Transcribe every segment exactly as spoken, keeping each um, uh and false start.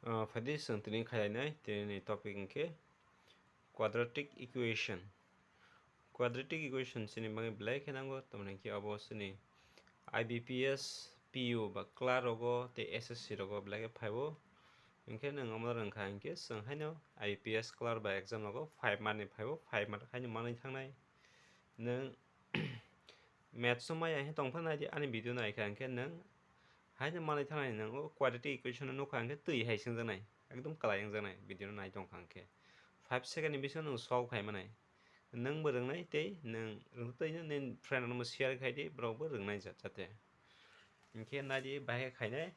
Ah, phaidi chwng tini khainai, tini topic hwnkhe quadratic equation. Quadratic equation chini bagwi belai khe nango, tamni hwnkhe abo chini I B P S, P U ba clerk rogo tei S S C rogo belai khe phaibo. Hwnkhe nwng omo rwngkha hwnkhe chwng haino I B P S clerk ba exam rogo five mark ni phaibo, five mark haino manwi thangnai. Nwng maths o maya hwn tongphano naidi, ani video naikha hwnkhe nwng haino manwi thangnai, nwng o quadratic equation no nukha hwnkhe twi hai swngjaknai, ekdom kwlai wngjaknai video no nai tongkha hwnkhe. Five second ni bisingo nwng solve khai manai. Nwng bo rwngnai tei nwng rwngtwi no nini friend rokno share khai di, borok bo rwngnai ja-, jate. Hwnkhe naidi bahai khe khainai.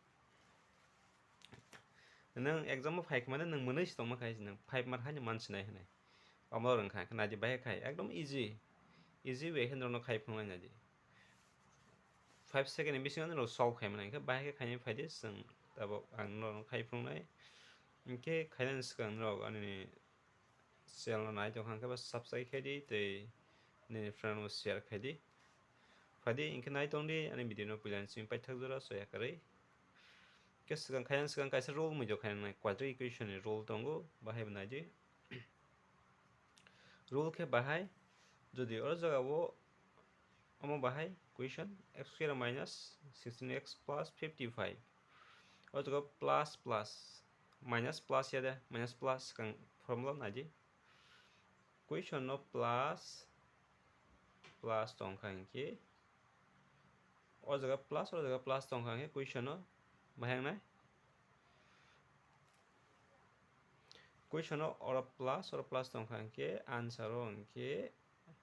Nwng exam o phai khe mane nwng mwnwi se tongma khai nwng five mark haino mansinai hwnwi. Omo rwngkha hwnkhe naidi bahai khai ekdom easy. Easy way khe norokno khai phunuknai naidi. Five second ni bisingo norok solve khai manai hwnkhe bahai khe khainai phaidi chwng tabuk ang norokno khai phunuknai. Hwnkhe khainani swkang norok ani channel no nai tongkha hwnkhe ba subscribe khai di tei nini friend rokno share khai di. Phaidi hwnkhe nai tong di ani video no puila ni simi paithak jora soya kwrwi. Hwnkhe swkang khainani swkang kaisa rule muido khainai quadratic equation ni rule tongo, bahai bo nai di. Rule khe bahai, jodi oro jaga o omo bahai question x square minus sixteen x plus fifty five, o jaga plus plus minus plus ya de, minus plus swkang formula nai di. Question no plus plus tongkha hwnkhe, o jaga plus, o jaga plus tongkha hwnkhe question no bahai wngnai. Question o oro plus, oro plus tongkha hwnkhe answer o hwnkhe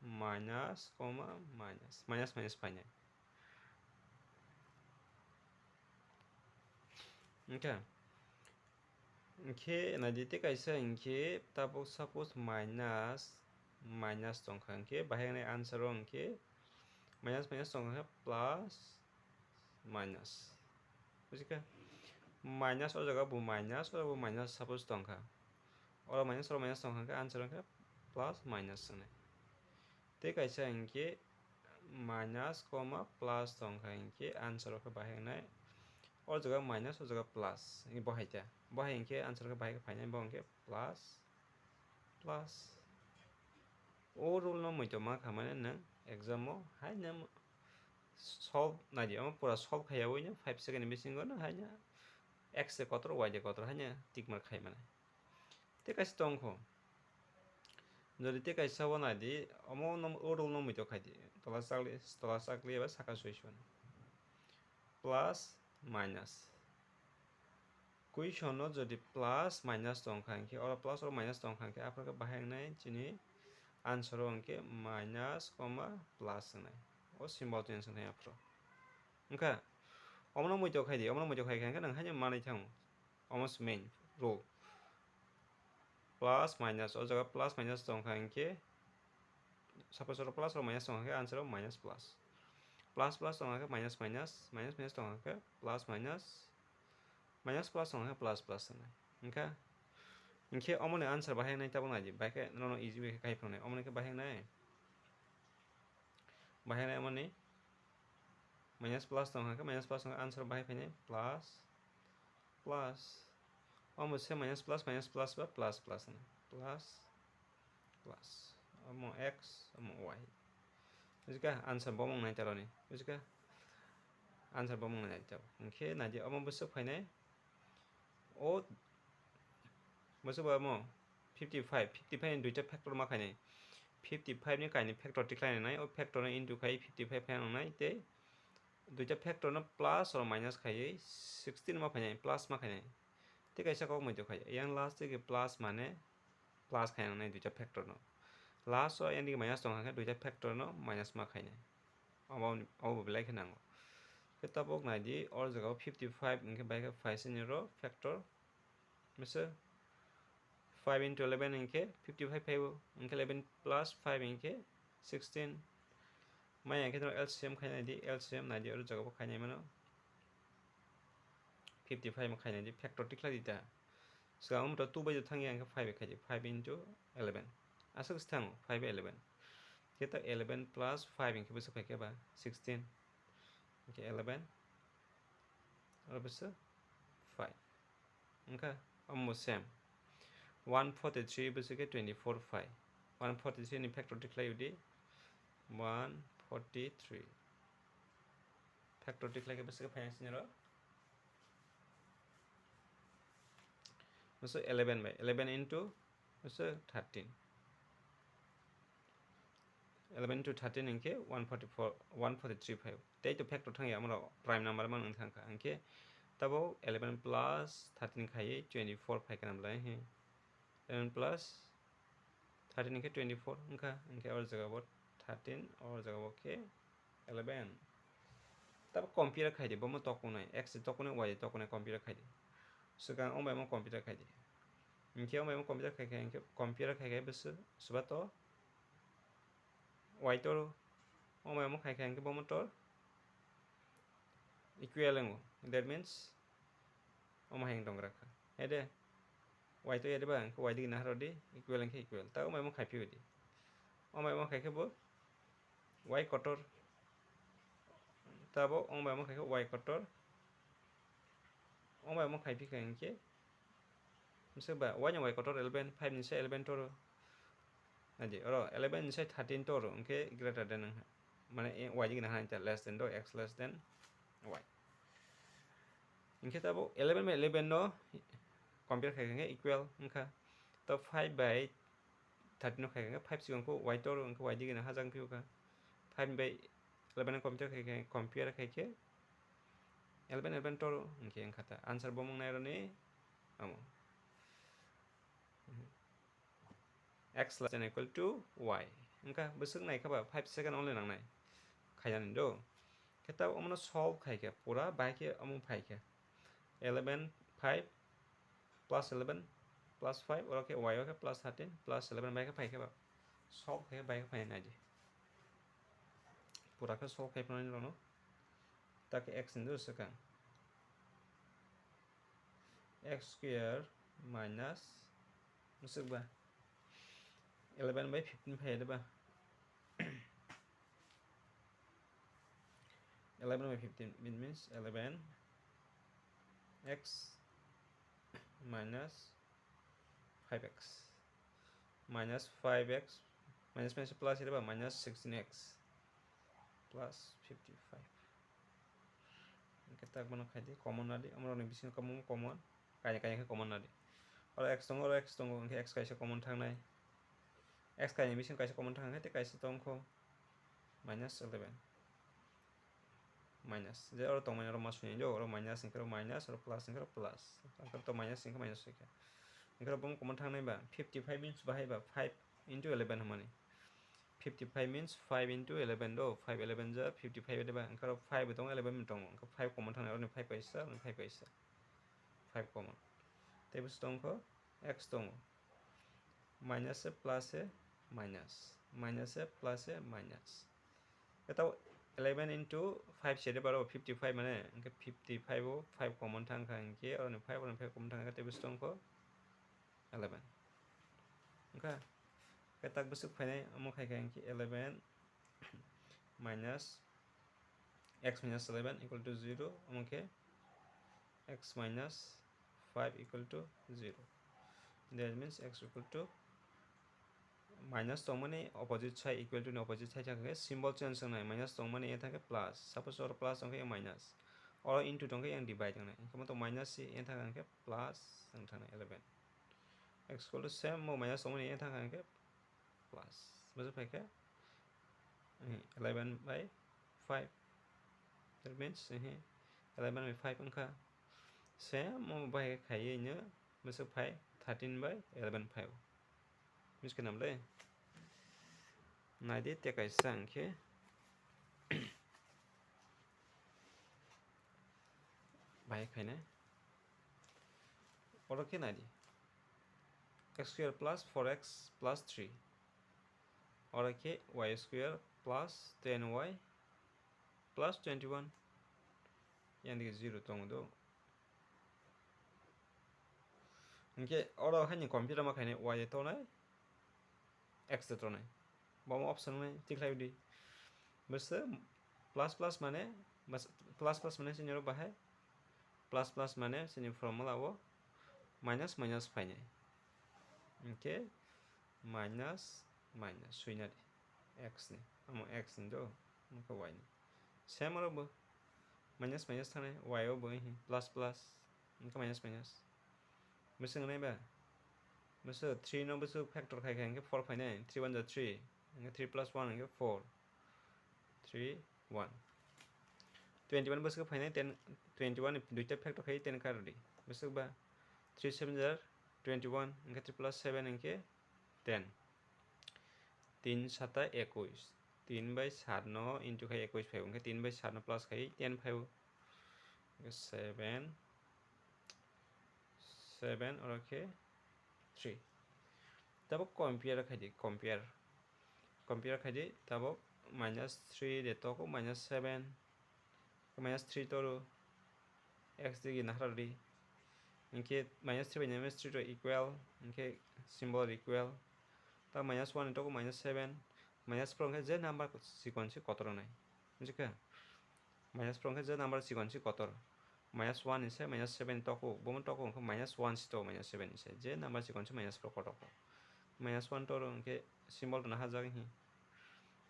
minus, comma, minus, minus, minus phainai. Hwnkhe, hwnkhe naidi tei kaisa hwnkhe tabuk suppose minus, minus tongkha hwnkhe bahai wngnai answer o hwnkhe minus, minus tongkha hwnkhe plus, minus. Bujikha? Minus o jaga bo minus, o jaga bo minus suppose tongkha. Oro minus, oro minus tongkha hwnkhe answer wngkha plus minus hwnwi. Tei kaisa hwnkhe minus, comma, plus tongkha hwnkhe answer wngkha bahai wngnai. O jaga minus, o jaga plus. Hwnkhe bo hai ta. Bo hai hwnkhe answer wngkha bahai khe phainai, bo hwnkhe plus, plus. O rule no muitu ma kha mane nwng exam o haino solve nai di, omo pura solve khaiya ui no five second ni bisingo no haino X de kotor, Y de kotor haino tick mark khai mane. Tei kaisa tong kho. Jodi tei kaisa o nai di, omo no, o rule no muitu khai di. Tola chakli, tola chakli eba saka soi soi. Plus, minus. Question o jodi plus minus tongkha hwnkhe, oro plus oro minus tongkha hwnkhe, aphuru khe bahai wngnai chini answer o hwnkhe minus, comma, plus wngnai. O symbol twi swng thangya aphuru. Wngkha? Omono muitu khai di, omono muitu khai kha hwnkhe nwng haino manwi thango. Omo se main rule. Plus minus, o jaga plus minus tongkha hwnkhe, suppose oro plus oro minus tongkha hwnkhe answer o minus plus. Plus plus tongkha hwnkhe minus minus, minus minus tongkha hwnkhe plus minus, minus plus tongkha hwnkhe plus plus wngnai. Wngkha? Hwnkhe omoni answer bahai wngnai tabuk nai di, bahai khe nono easy way khe khai phunuknai, omoni khe bahai wngnai. Bahai wngnai omoni minus plus tongkha hwnkhe minus plus tongkha answer bahai phainai plus, plus. Omo se minus plus, minus plus ba plus plus hwnwi. Plus, plus. Omo X, omo Y. Bujikha? Answer bo mung nai taroni. Bujikha? Answer bo mung nai taro. Hwnkhe nai di, omo bwswk phainai. O bwswk ba omo fifty five, fifty five ni duita factor ma khainai. Fifty five ni kainwi factor tikhlai nai, o factor no into khai fifty five khai nai tei duita factor no plus or minus khaiwi sixteen ma phainai, plus ma khainai. Tei kaisa kok muitu khai, yang last tei plus mane plus khai nai duita factor no. Last o yang digi minus tong kha khe duita factor no minus ma khainai. Obo, obo belai khe nango. Khe tabuk nai di, or jaga o fifty five hwnkhe bai khe phai sini ro factor. Mese five into eleven hwnkhe fifty five phaibo, hwnkhe eleven plus five hwnkhe sixteen. Maya hwnkhe norok L C M khai nai di, L C M nai di, oro jaga bo khai nai mano. Fifty five khai nai di, factor tikhlai di ta. Swkang o moto two bai thang ya hwnkhe five khai di, five into eleven. Aswk se thango, five eleven. Khe ta eleven plus five hwnkhe bwswk phai khe ba sixteen. Hwnkhe eleven. Oro bwswk five. Wngkha? Omo same. One forty three bwswk khe twenty four phai. One forty three ni factor tikhlai udi. One forty three. Factor tikhlai khe bwswk khe phai ang siniro. Bwswk eleven bai eleven into bwswk thirteen. Eleven into thirteen hwnkhe one forty four, one forty three phai. Tei to factor thangya amrok prime number man wng thangkha. Hwnkhe tabo eleven plus thirteen khaiwi twenty four phai kana bwlai he. Eleven plus thirteen hwnkhe twenty four wngkha. Hwnkhe o jaga bo thirteen, o jaga bo khe eleven. Tabo compare khaidi, bomo tokunai, x tokunai, y tokunai compare khaidi. Swkang o bai mo compare khaidi. Hwnkhe o bai mo compare khai khai, hwnkhe compare khai khai bwswk swbato y toro. O bai mo khai khai hwnkhe bomo tor equal wngo. That means omo hai wng tong gra kha. Hai de, y to ya de ba, hwnkhe y digi nahar di, equal hwnkhe equal. Ta omo bai mo khai phio di. Omo bai mo khai khe bo y kotor. Tabo omo bai mo khai khe y kotor. Omo bai mo khai phi kha hwnkhe, bwswk ba, y ni y kotor eleven, five ni se eleven toro. Naidi, oro eleven ni se thirteen toro, hwnkhe greater than wngkha. Mane, e, y digi nahar ta less than do, x less than y. Hwnkhe tabo eleven bai eleven no compare khai khe equal wngkha. To five bai thirteen no khai khe five sikon kho y toro, hwnkhe y digi na hajak phio kha. Five bai eleven no compare khai khe, compare khai khe eleven eleven toro hwnkhe wngkha ta. Answer bo wng nai roni amo. X less than equal to y. Wngkha bwswk nai kha ba five second only nangnai. Khainani do. Khe ta omono solve khai khe pura bai khe omo phai khe. Eleven five plus eleven plus five, oro khe y o khe plus thirteen plus eleven bai khe phai khe ba. Solve khai khe bai khe phai nai di. Pura khe solve khai phano ni rono. Ta khe x ni do swkang. X square minus, bwswk ba? Eleven bai fifteen phai de ba? Eleven bai fifteen, it means eleven x minus five x. Minus five x, minus minus plus eba minus sixteen x plus fifty five. Hwnkhe tak bono khai di, common na di, amrok ni bisingo common, common, kainwi kainwi khe common na di. Oro x tongo, oro x tongo, hwnkhe x kaisa common thangnai. X kainwi bisingo kaisa common thang khe tei kaisa tongkho minus eleven. Minus. Je oro tongmani oro ma sui nai, oro minus hwnkhe oro minus, oro plus hwnkhe oro plus. Hwnkhe to minus hwnkhe minus hwnkhe. Hwnkhe oro bomo common thangnai ba, fifty five means bahai ba five into eleven hwnmani. Fifty five means five into eleven do, five eleven ja fifty five de ba, hwnkhe oro five bo tongo, eleven bo tongo, hwnkhe five common thangnai, oroni five kaisa, oroni five kaisa. Five common. Tei bwswk tongkho x tongo. Minus se plus se minus, minus se plus se minus. Khe tabo eleven into five se de baro fifty five mane, hwnkhe fifty five o five common thang kha, hwnkhe oroni five, oroni five common thang kha, tei bwswk tongkho eleven. Wngkha? Khe tak bwswk phainai, omo khai kha hwnkhe eleven minus x minus eleven equal to zero, omo khe x minus five equal to zero. That means x equal to minus tongmani opposite side, equal to ni opposite side thang khe symbol change wngnai, minus tongmani e thang khe plus, suppose oro plus tong khe minus, oro into tong khe yang divide wngnai, hwnkhe to minus se e thang khe plus wng thangnai eleven. X equal to same mo minus tongmani e thang khe plus. Bwswk phai khe, eh, eleven by five. That means, eh, eleven by five wngkha. Same mo bai khe khaiwi no bwswk phai thirteen by eleven phai o. Miss khe nam le. Nai di, tei kaisa hwnkhe. Bahai khainai. Oro khe nai di. X square plus four x plus three. Oro khe y square plus ten y plus twenty one. Yang digi zero tongo do. Hwnkhe oro haini computer ma khainai y de tonai. X de tonai. Bo option nai tikhlai di. Bwswk plus plus mane, bas-, plus plus mane chini oro bahai. Plus plus mane chini formula o. minus minus phainai. Hinkhe minus minus swinadi x ni, amo x ni do, wngkha y ni. Same oro bo minus minus thangnai, y o bo hinkhe plus plus, wngkha minus minus. Bwswk wngnai ba? Bwswk three no bwswk factor khai kha hinkhe four phainai, three one ja three, hinkhe three plus one hinkhe four, three one. Twenty one bwswk phainai ten, twenty one ni duita factor khai ten kardi. Bwswk ba three seven ja twenty one, hinkhe three plus seven hinkhe ten. Tin sata ekush. Tin bai sat no into khai ekush phai, hinkhe tin bai sat no plus khai ten phai. Seven, seven oro khe three. Tabuk compare khaidi, compare. Compare khaidi, tabuk minus three de toko minus seven, minus three toro, x digi nahra di. Hinkhe minus three bai minus three to equal, hinkhe symbol equal. Ta minus one toko minus seven, minus four hinkhe je number chikon se kotor wngnai. Bujikkha? Minus four hinkhe je number chikon se kotor. Minus one ni se minus seven toko, bomo toko hinkhe minus one se to minus seven ni se. Je number chikon se minus four kotor. Minus one toro hinkhe symbol to nahajak hi.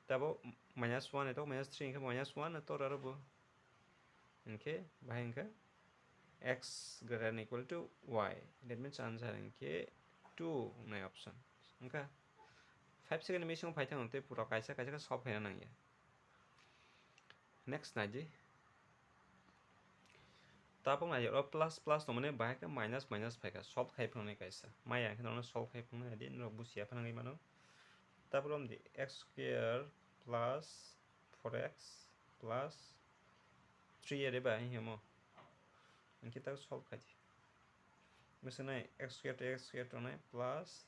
Tabo minus one to minus three hinkhe minus one to aro bo. Hinkhe bahai hinkhe x greater than equal to y. That means answer hinkhe two wngnai option. Hinkhe five second ni bisingo phai thang tei pura kaisa kaisa khe solve khaina nangya. Next naidi. Tabuk naidi, oro plus plus tongmani bahai khe minus minus phaikha, solve khai phunuknai kaisa. Maya khe norokno solve khai phunuknai naidi, norok busiya phunuknai mano. Tabuk romdi x square plus four x plus three ere ba himo. Hinkhe tabuk solve khaidi. Bwswknai x square to x square tongnai plus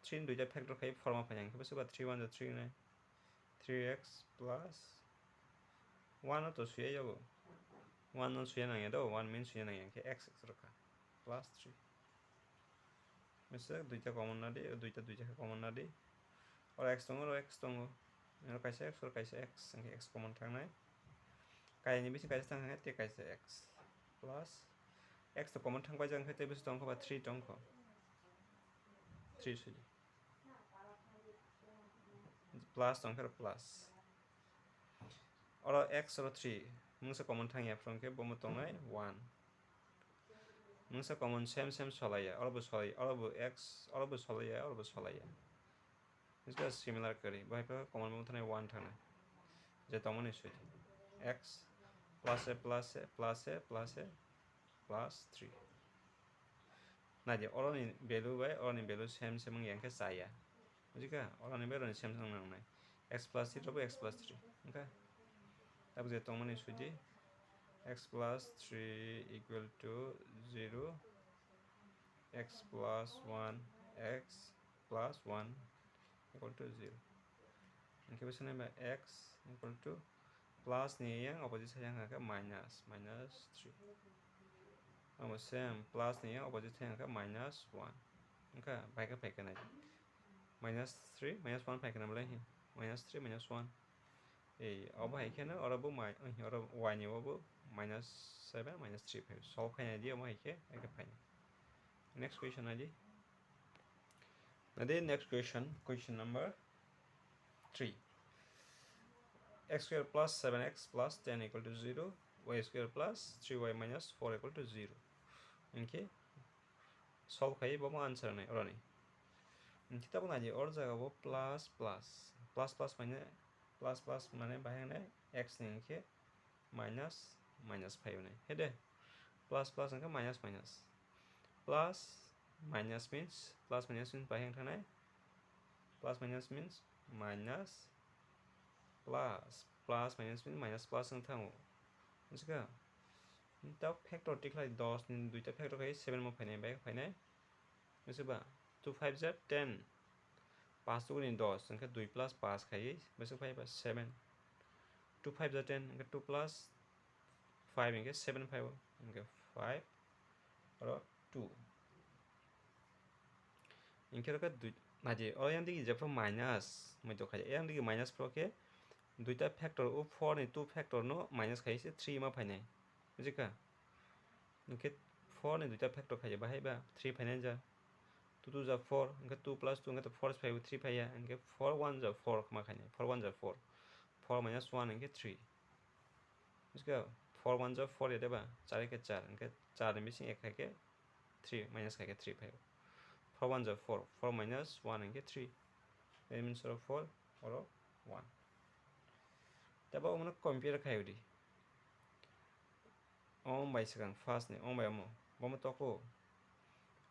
three ni duita factor khai four ma phainai, hinkhe bwswk ba three one ja three wngnai. Three x plus one no to suya yago. One no suya nangya do, one min suya nangya, hinkhe x x rwkha. Plus three. Misal duita common nadi, duita duita khe common nadi. Oro x tongo, oro x tongo. Oro kaisa x, oro kaisa x, hinkhe x common thangnai. Kaini bising kaisa thang hinkhe tei kaisa x. Plus x to common thang paijak hinkhe tei bising tongkha ba three tongkha. Three sudi. Plus tongkhe oro plus. Oro x oro three. Mungsa common thangya, phwrwng khe bomo tongnai one. Mungsa common same same solaiya, oro bo solaiya, oro bo x, oro bo solaiya, oro bo solaiya. Hinkhe similar kwrwi, bo hai khe common bo thanai one thangnai. Je tongmani sui. X plus a plus a plus a plus a plus three. Naidi, oroni value bai oroni value same same wngya, hinkhe chaya. Bujikha? Oroni bai oroni same same wngnai. X plus three rok bo x plus three. Hinkhe tabuk je tongmani suidi, x plus three equal to zero, x plus one, x plus one equal to zero. Hinkhe bo sanai ba x equal to plus ni yang opposite side yang khe minus, minus three. Abo same plus ni yang opposite side yang khe minus one. Hinkhe bai khe phai khe nai. Minus three, minus one phai khe nai bolai hi. Minus three, minus one. Ei, obo hai khe no oro bo mai, oro y ni obo minus seven, minus three phai. Solve khai nai di omo hai khe, hai khe phai nai. Next question nai di. Nai di next question, question number three. X square plus seven x plus ten equal to zero, y square plus three y minus four equal to zero. Hinkhe solve khai bo mo answer nai oroni. Hinkhe tabuk nai di, or jaga bo plus plus, plus plus mane, plus plus mane bahai nai x ni hinkhe minus minus phai nai. He de, plus plus hinkhe minus minus. Plus minus means, plus minus means bahai wng thangnai. Plus minus means minus plus. Plus minus means minus plus wng thango. Bujiga? Tao factor tikhlai dos ni duita factor khai seven mo phainai, bai phainai. Bujiba? Two five ja ten. Pas tuguni dos, hingke dui plus pas khai, bujiga phai ba seven. Two five ja ten, hingke two plus five hingke seven phai o, hingke five, oro two. Hingke oro khe dui, naidi, o yang digi jephuru minus, moi tongkha, yang digi minus phuru khe duita factor, o four ni two factor no minus khai se three ma phainai, bujikha? Hingke four ni duita factor khaidi, bahai ba three phainai ja. Two two ja four, hwnkhe two plus two hwnkhe to four phaibo, three phaiya, hwnkhe four one ja four ma khainai, four one ja four, four minus one hwnkhe three. Bujigo? Four one ja four ya deba, char ekhe char, hwnkhe char ni bising ek khaikhe three, minus khaikhe three phaibo. Four one ja four, four minus one hwnkhe three. That means oro four, oro one. Tei bo omono compare khai udi. Omo bai swkang first ni, omo bai omo. Bomo toko.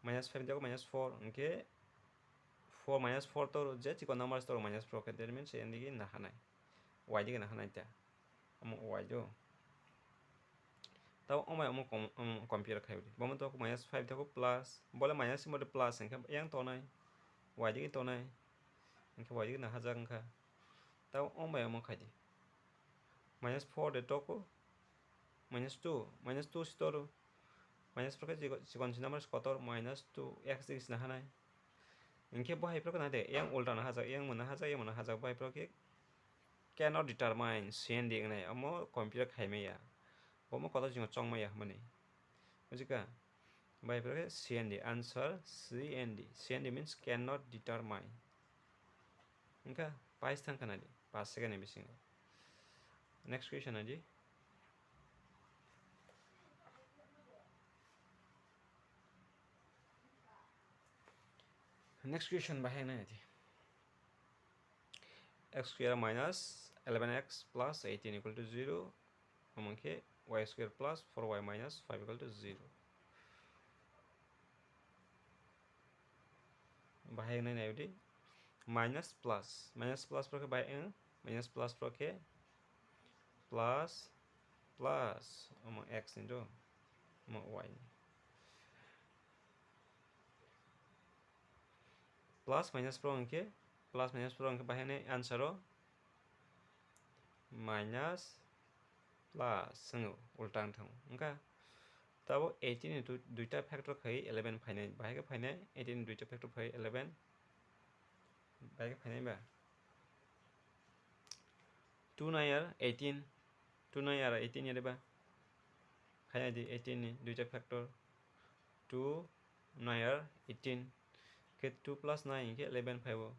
Minus five toko minus four, hwnkhe four minus four toro, je chikon numbers toro minus four khe, that means endigi nahanai. Y digi nahanai ta. Omo Y do. Tabo omo bai omo com-, omo compare khai udi. Bomo toko minus five toko plus, bole minus ni bole plus hwnkhe yang tonai. Y digi tonai. Hwnkhe Y digi nahajak wngkha. Tabo omo bai omo khaidi. Minus four de toko. Minus two, minus two si toro. Minus four khe chikon, chikon si number kotor, minus two, x digi si nahanai. Hwnkhe bo hai phano nai de, yang ulta nahajak, yang mona hajak, yang mona hajak, bo hai phano khe cannot determine, C N D wngnai, omo compare khai maya. Bomo kotor jingo chong maya hwnmani. Bujikha? Bo hai phano khe C N D, answer C N D. C N D means cannot determine. Wngkha, pais thang kha nai di, paanch second ni bisingo. Next question nai di. Next question bahai nai di. X square minus eleven x plus eighteen equal to zero. Omo khe y square plus four y minus five equal to zero. Bahai nai nai di. Minus plus, minus plus pro khe bahai wng, minus plus pro khe plus, plus, omo x ni do, omo y ni. Plus minus pro hwnkhe, plus minus pro hwnkhe bahai ni answer o minus plus swngo, ulta wng thango. Wngkha tabo eighteen ni dui-, duita factor khai eleven phainai, bahai khe phainai eighteen ni duita factor khai eleven, bahai khe phainai ba two nine are eighteen, two nine are eighteen ya de ba? Khai nai di eighteen ni duita factor, two nine are eighteen, khe two plus nine hwnkhe eleven phaibo.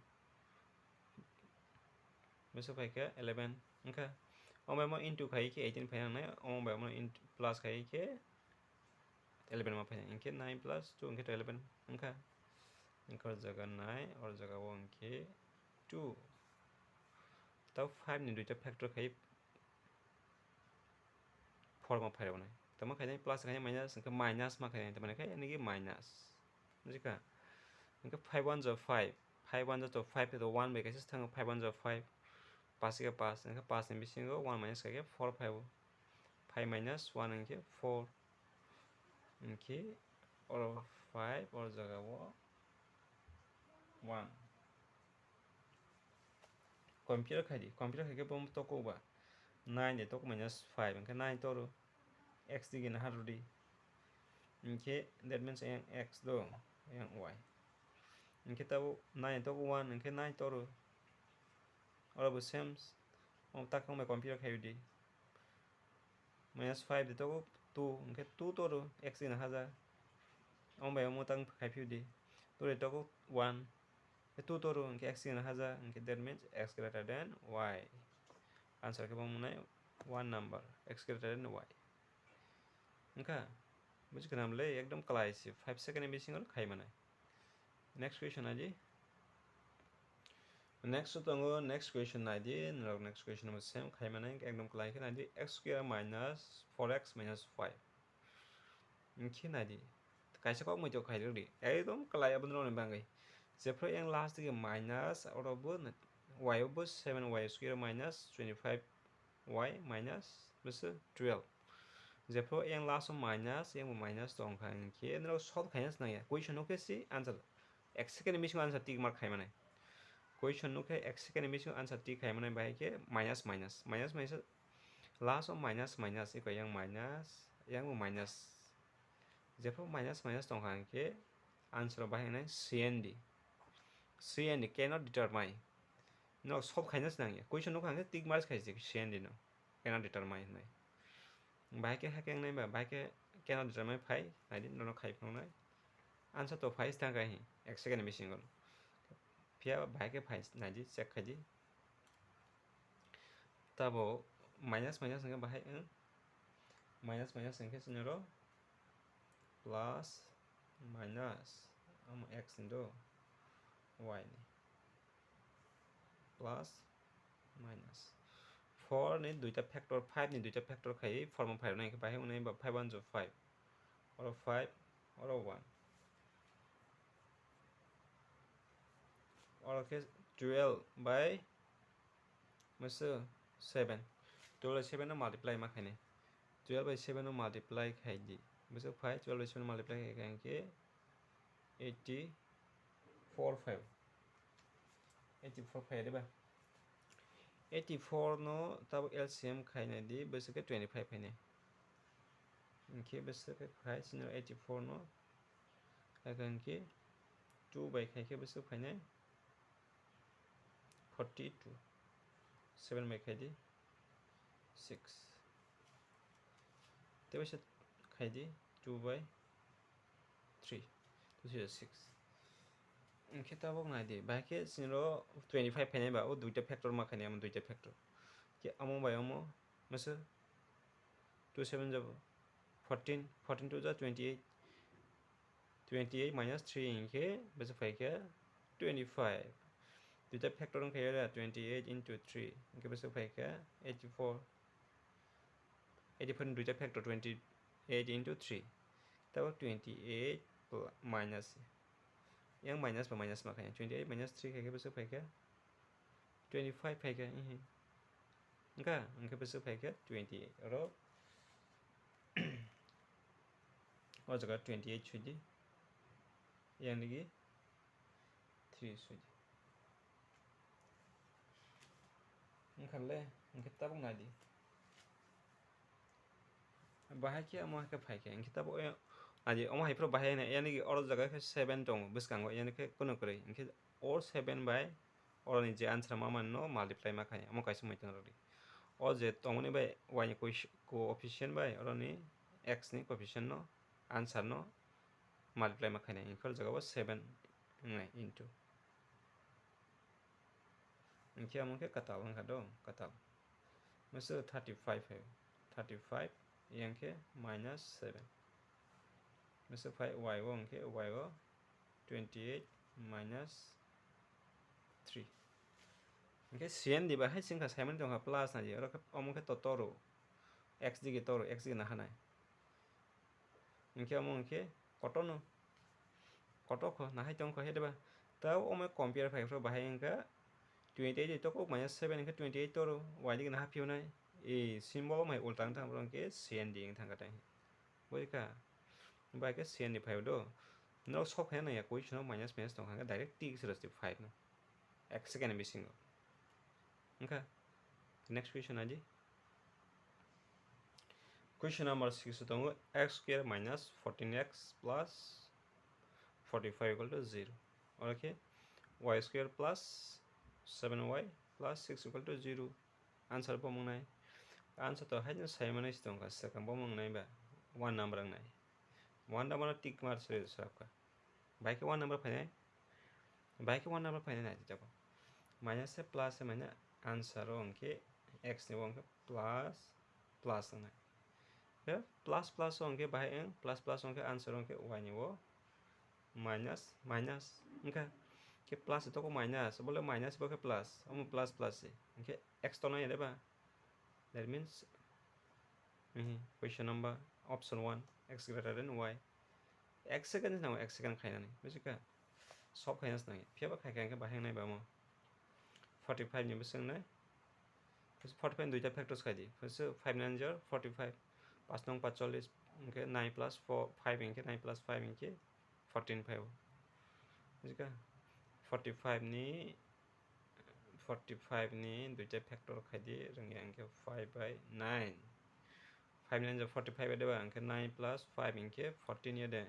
Bwswk phaikha eleven wngkha. Omo bai mo into khai khe eighteen phainai, omo bai mo into plus khai khe eleven ma phainai, hwnkhe nine plus two hwnkhe to eleven wngkha. Hwnkhe o jaga nine, o jaga o hwnkhe two. Tabo five ni duita factor khai four ma phairoknai. Tamo khainai plus khainai minus, hwnkhe minus ma khainai, tamani khe nigi minus. Bujikha? Hwnkhe five one ja five, five one ja to five to one bai kaisa thango, five one ja five, pass khe pass, hwnkhe pass ni bisingo one minus khaikhe four phaibo. Five minus one hwnkhe four. Hwnkhe oro five, oro jaga o one. Compare khai di, compare khai khe bo toko ba nine de toko minus five, hwnkhe nine toro x digi naha rw di. Hwnkhe that means yang x do, yang y. Hwnkhe tabo nine toko one, hwnkhe nine toro. Oro bo same, o takhwng bai compare khai di. Minus five de toko two, hwnkhe two toro x digi naha ja. Omo bai omo tang khai phio di. Two de toko one. Khe two toro hwnkhe x digi naha ja, hwnkhe that means x greater than y. Answer khe bo wngnai one number, x greater than y. Wngkha? Buji khna mle ekdom kwlai se, five second ni bisingo khai manai. Next question nai di. Next o tongo, next question nai di, norok next question bo same khai manai, ekdom kwlai khe nai di, x square minus four x minus five. Hwnkhe nai di, kaisa kok muitu khai rwdi, ekdom kwlai abo norokni bagwi. Jephru yang last digi minus, oro bo y o bo seven y square minus twenty five y minus bwswk twelve. Jephru yang last o minus, yang bo minus tongkha, hwnkhe norok solve khaina se nangya. Question nukhe se answer, ek second ni bisingo answer tick mark khai manai. Question nukhe ek second ni bisingo answer tick khai manai, bahai khe minus minus, minus minus, last o minus minus, eko yang minus, yang bo minus. Jephru minus minus tongkha hwnkhe answer o bahai wngnai C N D. C N D cannot determine. Norok solve khaina se nangya. Question nukha hwnkhe tick mark khai se C N D no. Cannot determine hwnwi. Bahai khe hakhe wngnai ba, bahai khe ten o determine phai, naidi, nono khai phunuknai. Answer to phai tang kha hi, ek second ni bisingo. Phiya bahai khe phai, naidi, check khaidi. Tabo minus minus hwnkhe bahai wng, minus minus hwnkhe chini oro plus minus, omo x hinwi do, y ni plus minus four ni duita factor, five ni duita factor khai four ma phai rwnai, hwnkhe bahai wngnai ba five one jo five, oro five, oro one, oro khe twelve by masa seven, twelve by seven no multiply ma khainai, twelve by seven no multiply khai di, masa phai twelve by seven no multiply khai kha hwnkhe eighty four phai, eighty four phai diba? Eighty four no tabuk L C M khainai di, bwswk khe twenty five phainai. Hwnkhe bwswk khe phai chini eighty four no khai kha hwnkhe two bai khai khe bwswk phainai forty two. Seven bai khai di six. Tei waisa khai di two by three, two three six. Hwnkhe tabuk nai di, bahai khe chini oro twenty five phainai ba, o duita factor ma khainai, omo duita factor. Khe omo bai omo masa two seven jabo fourteen, fourteen two ja twenty eight, twenty eight minus three hwnkhe bwswk phai kha twenty five. Duita factor wngkha ya twenty eight into three, hwnkhe bwswk phai kha eighty four. Eighty four ni duita factor twenty eight into three, tabuk twenty eight pl-, minus, yang minus ba minus ma khainai, twenty eight minus three khai khe bwswk phai kha twenty five phai kha, ihi. Wngkha, hwnkhe bwswk phai kha twenty eight. Oro o jaga twenty eight soi di, yang nigi three soi di. Wngkha le, hwnkhe tabuk nai di. Bahai khe omo hai khe phai khe, hwnkhe tabuk o, adi omo hai phuru bahai hwnwi, yani oro jaga khe seven tongo bwskango, yani khe kunu kwrwi, hwnkhe o seven bai oroni je answer ma manno multiply ma khainai, omo kaisa muitung rwdi. O je tongmani bai y ni coeffici-, coefficient bai oroni x ni coefficient no answer no multiply ma khainai, hwnkhe o jaga o seven wngnai into. Hwnkhe omo khe kwtal wngkha do, kwtal. Masa thirty five hai, thirty five yang khe minus seven. Masa phai y o hwnkhe y o twenty eight minus three. Hwnkhe C N di bahai se wngkha, saimani tongkha plus nai di, oro khe omo khe to toro, x digi toro, x digi nahanai. Hwnkhe omo hwnkhe kotorno, kotor kho, nahai tong kho, he diba? Tei omo compare phai phuru bahai wngkha twenty eight bai toko minus seven wngkha twenty eight toro, y digi naha phiyonai, e symbol mai ulta wng thang, borok hwnkhe C N di wng thang kha tei. Buikha? Bai khe C N di phai do. Norok sok phai nang ya, question o minus minus tong kha, hwnkhe direct tick se rw five no. Ek second ni bisingo. Wngkha? Next question nai di. Question number six o tongo, x square minus fourteen x plus forty five equal to zero. Oro khe y square plus seven y plus six equal to zero. Answer bo wngnai. Answer to haino sai manwi se tongkha, swkang bo wngnai ba one number wngnai. One number no tick mark se swrapkha. Bai khe one number phainai. Bai khe one number phainai nai tabo. Minus se plus se manya answer o hwnkhe x ni bo hwnkhe plus plus wngnai. Khe plus plus o hwnkhe bahai wng, plus plus o hwnkhe answer o hwnkhe y ni bo minus minus wngkha. Khe plus se toko minus, bole minus bo khe plus, omo plus plus se. Hwnkhe x tongnai ya de ba? That means, mhm, question number, option one, x greater than y. X second se nango, x second khainani, buji kha? Sok khaina se nango, phiya ba khai kha hwnkhe bahai wngnai ba omo. Forty five ni bwswk wngnai. Forty five ni duita factors khai di. First five nine zero forty five, paanch nong paanch chollish, hwnkhe nine plus four, five hwnkhe nine plus five hwnkhe fourteen phai o. Buji kha? Forty five ni forty five ni duita factor khai di, rwngya hwnkhe five by nine. Five nine ja forty five ya de ba, hwnkhe nine plus five hwnkhe fourteen ya de.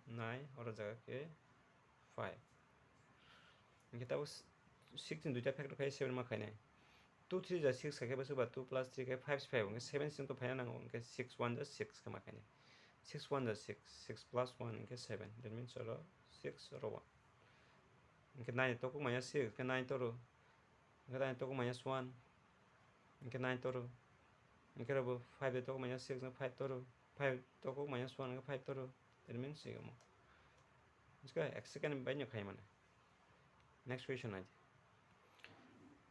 Nine, oro jaga khe five. Hwnkhe tabuk six ni duita factor khai seven ma khainai. two three ja six khe bwswk ba two plus three khe five se phai o, hwnkhe seven sing to phaina nango, hwnkhe six one ja six khe ma khainai. Six one ja six, six plus one hwnkhe seven, that means oro six oro one. Hwnkhe nine tokuk manya six, hwnkhe nine toro, hwnkhe nine tokuk manya one, hwnkhe nine toro, hwnkhe oro bo five tokuk manya six, hwnkhe five toro, five tokuk manya one, hwnkhe five toro, that means six omo. Bujiska, ek second bai no khai mane. Next question nai di.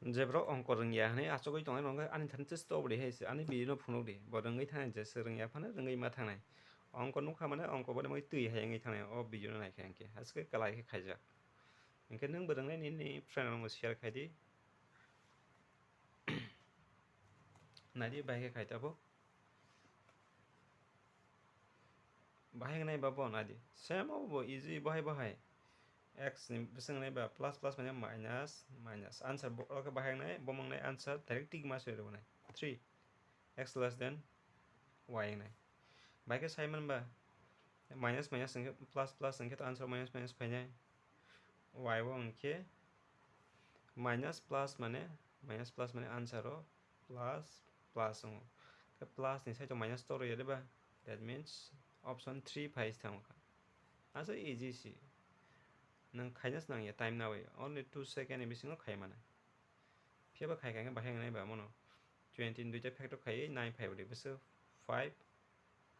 Je borok ongko rwngya hwnwi achugwi tongnai rok wngkha ani thani chwsto bwrwi hai se ani video no phunuk di. Bo rwngwi thangnai je se rwngya phano rwngwi ma thangnai. Ongko nukha mane ongko boni bagwi twi hai wngwi thangnai o video no naikhe hinkhe. Haske kwlai khe khaijak. Hinkhe nwng bo rwngnai nini friend rokno share khai di. Nai di bai khe khai tabuk. Bahai wngnai ba bo nai di. Same obo bo easy bahai bahai. X ni bwswk wngnai ba plus plus manya minus minus. Answer bo, oro khe bahai wngnai, bo wngnai answer direct tick ma soi rwnai. Three. X less than y wngnai. Bai khe sai man ba minus minus hwnkhe plus plus hwnkhe to answer minus minus phainai. Y o hwnkhe minus plus mane, minus plus mane answer o plus plus wngo. Khe plus ni side o minus toro ya de ba? That means option three phai thango kha. Asa easy si. Nwng khaina se nang ya time nawi. Only two second ni bisingo khai mano. Phiya ba khai khai khe bahai wngnai ba mono. Twenty ni duita factor khai nine phai odi bwswk five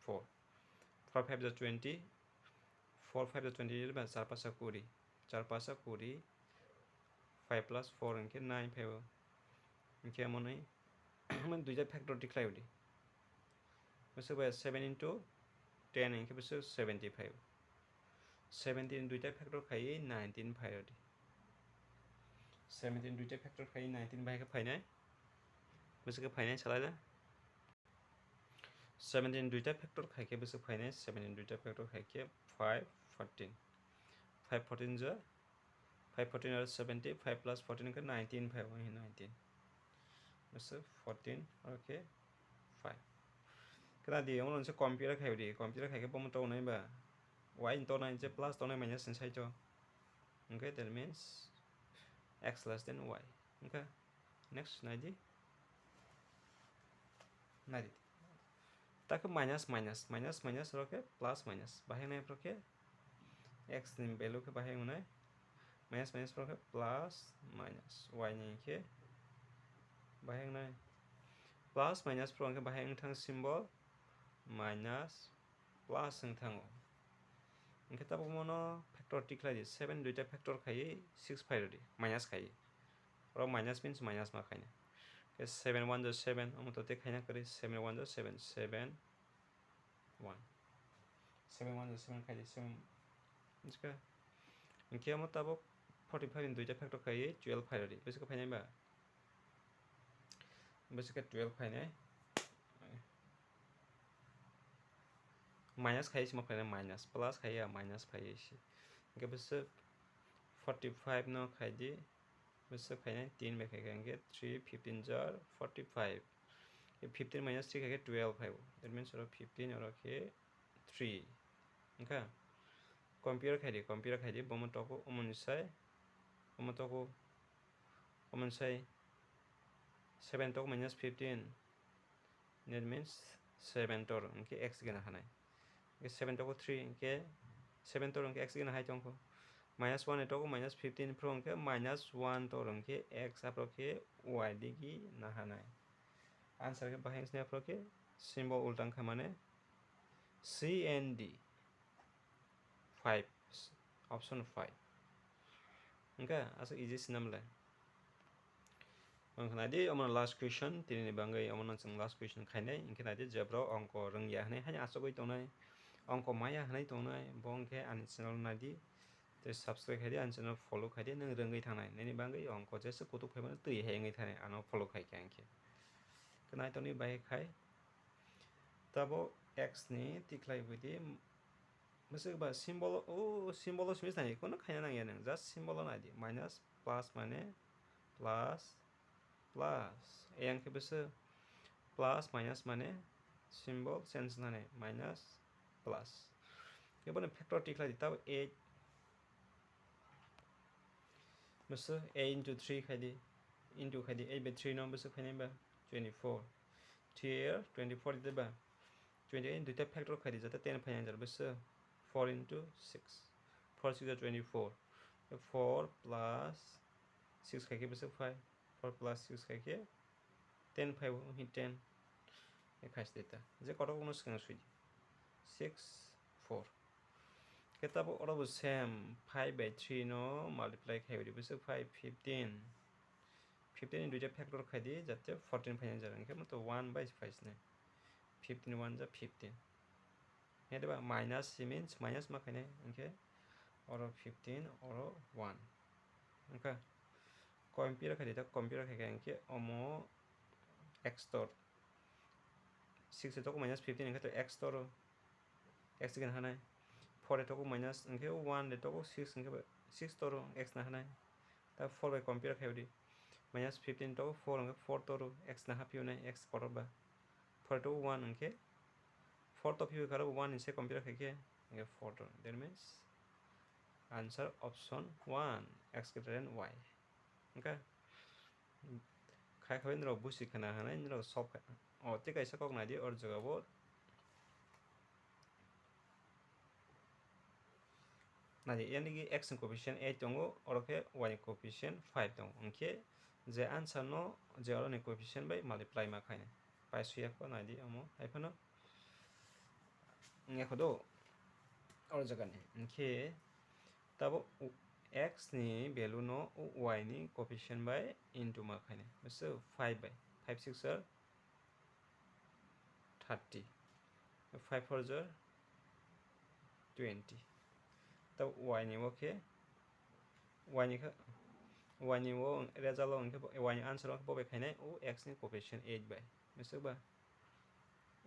four. Four five ja twenty, four five ja twenty ba char pasa kuri, char pasa kuri, five plus four hwnkhe nine phaibo. Hwnkhe omo nai, omo duita factor tikhlai odi. Bwswk bai seven into ten hwnkhe bwswk seventy phaibo. Seventy ni duita factor khaiwi nineteen phai odi. Seventy ni duita factor khaiwi nineteen bai khe phainai. Bwswk khe phainai salai da. Seventeen duita factor khai khe bwswk phainai, seventeen duita factor khai khe five fourteen. Five fourteen ja, five fourteen aro seventy, five plus fourteen khe nineteen phai o, nineteen. Bwswk fourteen, aro khe five. Khna di, omo nungse compare khai di, compare khai khe bomo tongnai ba? Y ni tongnai je plus tongnai minus ni side o. Hwnkhe that means x less than y. Hwnkhe next nai di. Nai di. Ta khe minus minus, minus minus oro khe plus minus. Bahai nai oro khe x ni value khe bahai wngnai. Minus minus oro khe plus minus. Y ni khe bahai wngnai. Plus minus oro khe bahai wng thang symbol minus plus wng thango. Hwnkhe tabuk mono factor tikhlai di, seven duita factor khaiwi six phai rw di, minus khaiwi. Oro minus means minus ma khaina. Khe seven one ja seven, omo to tei khaina kwrwi, seven one ja seven, seven one. Seven one ja seven khai di, seven. Bujiska? Hwnkhe omo tabuk forty five ni duita factor khaiwi twelve phai rw di, bwswk khe phainai ba? Bwswk khe twelve phainai. Minus khai se ma phainai, minus, plus khai ya, minus phai se. Hwnkhe bwswk forty five no khai di, bwswk phainai tin bai khai khe, hwnkhe three, fifteen jar forty five. Fifteen minus three khai khe twelve phaibo. That means oro fifteen, oro khe three. Wngkha? Compare khai di, compare khai di, bomo toko, omo ni sai, omo toko, omo ni sai seven tok minus fifteen. That means seven tor hwnkhe x gana hanai. Hwnkhe seven tor three hwnkhe seven tor hwnkhe x gana hai tongkho. Minus one ni tor minus fifteen phuru hwnkhe minus one tor hwnkhe x aphuru khe y digi na hanai. Answer khe bahai wngsinai aphuru khe symbol ulta wngkha mane C and D. Five, option five. Hwnkhe aswk easy sinam le. Wngkha nai di, omo last question, tini ni bagwi omo no chwng last question khainai. Hwnkhe nai di, je borok ongko rwngya hwnwi haino achugwi tongnai, ongko maya hwnwi tongnai, bo wngkhe ani channel nai di, tei subscribe khai di, ani channel follow khai di, nwng rwngwi thangnai. Nini bagwi ongko jesa kutuk phaimano twi hai wngwi thangnai, ano follow khai khe ang khe. Khe nai tongni bai khai. Tabuk x ni tikhlai bui di. Bwswk ba symbol, o symbol o simi thani, kono khaina nangya nang, just symbol o nai di, minus plus mane plus plus, eyang khe bwswk plus minus mane symbol change nani, minus plus. Khe bono factor tikhlai di, tabo eight, bwswk a into three khai di, Into khai di, eight by three no bwswk phainai ba twenty-four. Three eight twenty-four di ba. Twenty-eight duita factor khai di, jate ten phainai jar bwswk four into six. Four six are twenty-four. Four plus six khai khe bwswk phai? Four plus six khai khe ten phai, wngkhe ten. Khai se ta. Je kotor kono swkang sui di. Six four. Khe tabuk oro bo same five by three no multiply khai di bwswk phai fifteen. Fifteen ni duita factor khai di, jate fourteen phainai jar, hwnkhe mato one by phai sinai. Fifteen one ja fifteen. Hwnkhe diba minus si means minus ma khainai, hwnkhe oro fifteen, oro one. Hwnkhe compare khai di, ta compare khai khe hwnkhe omo x tor. Six e toko minus fifteen hwnkhe to x toro. X gana hanai. Four e toko minus hwnkhe one de toko six hwnkhe six toro, x na hanai. Ta four bai compare khai di. Minus fifteen toko four hwnkhe four toro, x na ha phiyonai, x kotor ba. Four e toko one hwnkhe four to phiyo khe aro one ni se compare khai khe hwnkhe four toro. That means answer option one, x greater than y. Hwnkhe khai khabai norok busi khna hwnwi norok sob kha. O tei kaisa kok nai di, or jaga bo nai di, yani ki x ni coefficient eight tongo, oro khe y ni coefficient five tongo. Hwnkhe je answer no je oro ni coefficient bai multiply ma khainai. Pai suya kho nai di omo hai phano. Wngya kho do, oro jaga ni. Hwnkhe tabuk x ni value no y ni coefficient bai into ma khainai. Bwswk five bai. Five six are thirty. Five four are twenty. Tabuk y ni o khe, y ni khe, y ni o result o hwnkhe bo, y ni answer o hwnkhe bo bai khainai o x ni coefficient eight bai. Bwswk ba?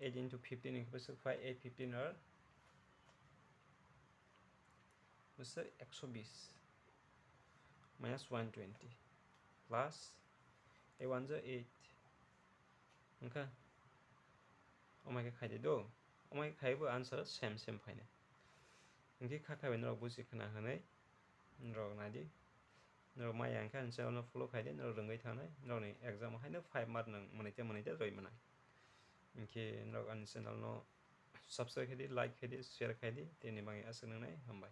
Eight into fifteen hwnkhe bwswk phai, eight fifteen are bwswk ekso bis minus one twenty plus eight one ja eight. Wngkha? Omai khe khai di do. Omai khe khai bo answer same same phainai. Hwnkhe kha khai bai norok buji khna hwnwi norok nai di. Norok maya hwnkhe ani channel no follow khai di, norok rwngwi thangnai, norokni exam o haino five mark nang mwnwi tei mwnwi tei rwi mwnai. Hwnkhe norok ani channel no subscribe khai di, like khai di, share khai di, tini bagwi aswk nwngnai, hambai.